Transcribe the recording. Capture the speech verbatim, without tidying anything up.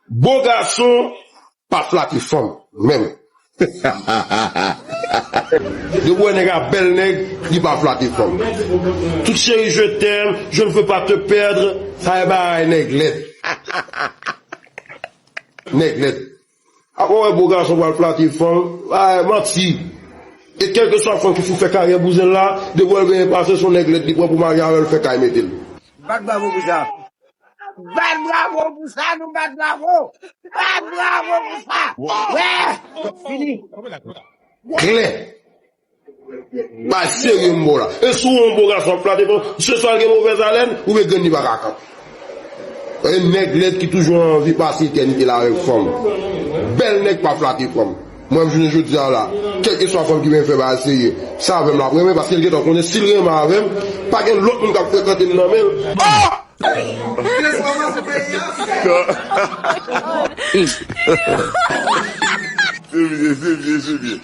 Bo gason pa flate fanm, menm. Depi w wè nèg a bèl nèg, li pa flate fanm. Tout chérie, je t'aime, je ne veux pas te perdre, sa e bagay nèg lèd. Nèg lèd. Apre w wè bo gason pral flate fanm, ay, manti. E kèlkeswa fanm ki fin fè karyè bouzen l la, depi w wè l genyen pase, se yon nèg lèd li pran pou marye avè l, fè kay mete l. Bat bravo pou sa. Bat bravo pou sa, nou bat bravo. Bat bravo pou sa. Wè. Fini. Klè. Bay serye m ba w la. E si w wè yon bo gason ap flate fanm, se swa l gen movèz alèn, oubyen grenn li pa ka kanpe. E nèg lèd ki toujou anvi pase etènite l avèk fanm. Bèl nèg pa flate fanm. Mwen, m jounen jodi a la, kèlkeswa fanm ki vin fè bagay serye, se avè m l ap renmen, paske l gentan konnen si l renmen avè m, pa gen lòt moun k ap frekante m nan men l. Ah! Se byen, se byen, se byen.